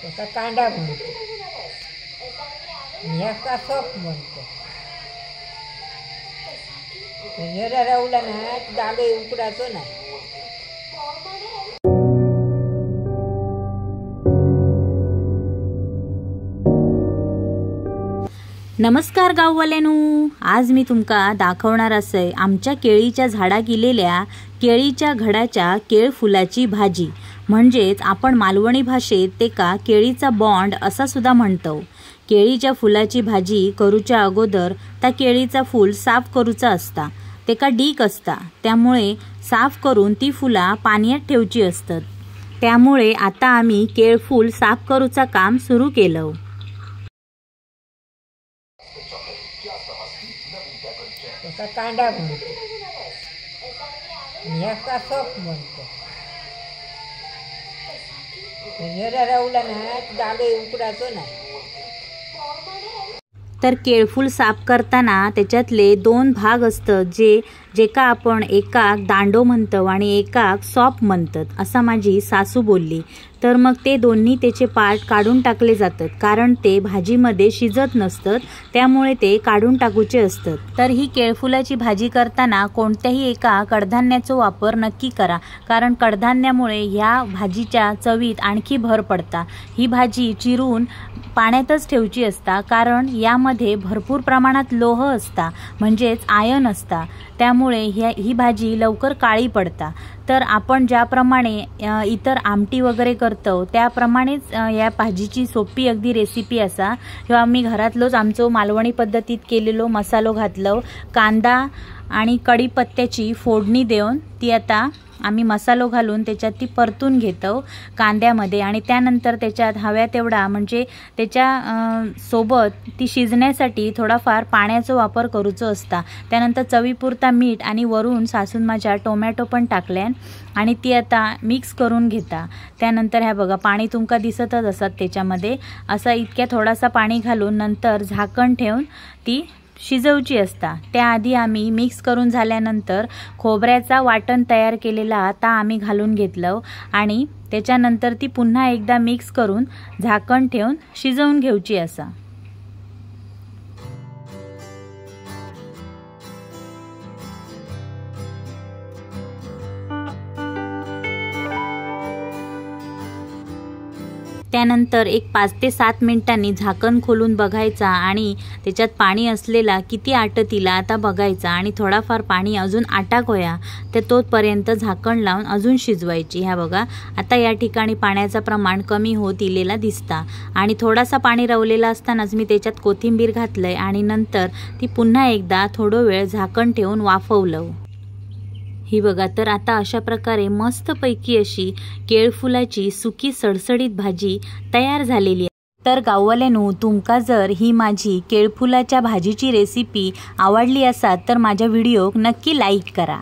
त्याचा कांदा म्हणतो, ह्याचा सोप म्हणतो. जरा रवला ना दांडो उकडायचो नाही. नमस्कार गाववाल्यांनो, आज मी तुमका दाखवणार असे आमच्या केळीच्या झाडा केलेल्या केळीच्या घडाच्या केळ फुलाची भाजी, म्हणजेच आपण मालवणी भाषेत तेका केळीचा बॉन्ड असा सुद्धा म्हणतो. केळीच्या फुलाची भाजी करूच्या अगोदर त्या केळीचा फूल साफ करूचा असता, तेका डीक असता, त्यामुळे साफ करून ती फुला पाण्यात ठेवची असतात. त्यामुळे आता आम्ही केळ फूल साफ करूचा काम सुरू केलं. त्याचा कांदा म्हणतो, ह्याचा सोप म्हणतो. जरा रवला ना दांडो उकडायचो नाही. तर केळफूल साफ करताना त्याच्यातले दोन भाग असतात, जे जेका आपण एकाक दांडो म्हणतो आणि एकाक सॉप म्हणतात असा माझी सासू बोलली. तर मग ते दोन्ही त्याचे पार्ट काढून टाकले जातात, कारण ते भाजीमध्ये शिजत नसतात, त्यामुळे ते काढून टाकूचे असतात. तर ही केळफुलाची भाजी करताना कोणत्याही एका कडधान्याचा वापर नक्की करा, कारण कडधान्यामुळे ह्या भाजीच्या चवीत आणखी भर पडता. ही भाजी चिरून पाण्यातच ठेवची असता, कारण यामध्ये भरपूर प्रमाणात लोह असता, म्हणजेच आयर्न असता, त्यामुळे ही भाजी लवकर काळी पडता. तर आपण ज्याप्रमाणे इतर आमटी वगैरे करतो त्याप्रमाणेच या भाजीची सोपी अगदी रेसिपी असा. किंवा आम्ही घरातलोच आमचो मालवणी पद्धतीत केलेलो मसालो घातलो, कांदा आणि कढीपत्त्याची फोडणी देऊन ती आता आम्ही मसालो घालून त्याच्यात ती परतून घेतो कांद्यामध्ये, आणि त्यानंतर त्याच्यात हव्या तेवढा म्हणजे त्याच्या सोबत ती शिजण्यासाठी थोडाफार पाण्याचा वापर करूचो असता. त्यानंतर चवीपुरता मीठ आणि वरून सासून माझ्या टोमॅटो पण टाकल्यान आणि ती आता मिक्स करून घेता. त्यानंतर ह्या बघा पाणी तुमका दिसतच असत त्याच्यामध्ये, असा इतक्या थोडासा पाणी घालून नंतर झाकण ठेवून ती शिजवची असता. त्याआधी आम्ही मिक्स करून झाल्यानंतर खोबऱ्याचा वाटण तयार केलेला आता आम्ही घालून घेतलं आणि त्याच्यानंतर ती पुन्हा एकदा मिक्स करून झाकण ठेवून शिजवून घेऊची असा. त्यानंतर एक 5 ते 7 मिनिटांनी झाकण खोलून बघायचा आणि त्याच्यात पाणी असलेला किती आटतीला आता बघायचा, आणि थोडाफार पाणी अजून आटाकोया तर तोपर्यंत झाकण लावून अजून शिजवायची. ह्या बघा आता या ठिकाणी पाण्याचं प्रमाण कमी होत इलेला दिसता आणि थोडासा पाणी रवलेला असतानाच मी त्याच्यात कोथिंबीर घातलंय आणि नंतर ती पुन्हा एकदा थोडं वेळ झाकण ठेवून वाफवलं. ही बघा, तर आता अशा प्रकारे मस्तपैकी अशी केळफुलाची सुकी सडसडीत भाजी तयार झालेली आहे. तर गाववाल्यांनो, तुमका जर ही माझी केळफुलाच्या भाजीची रेसिपी आवडली असाल तर माझ्या व्हिडिओक नक्की लाईक करा.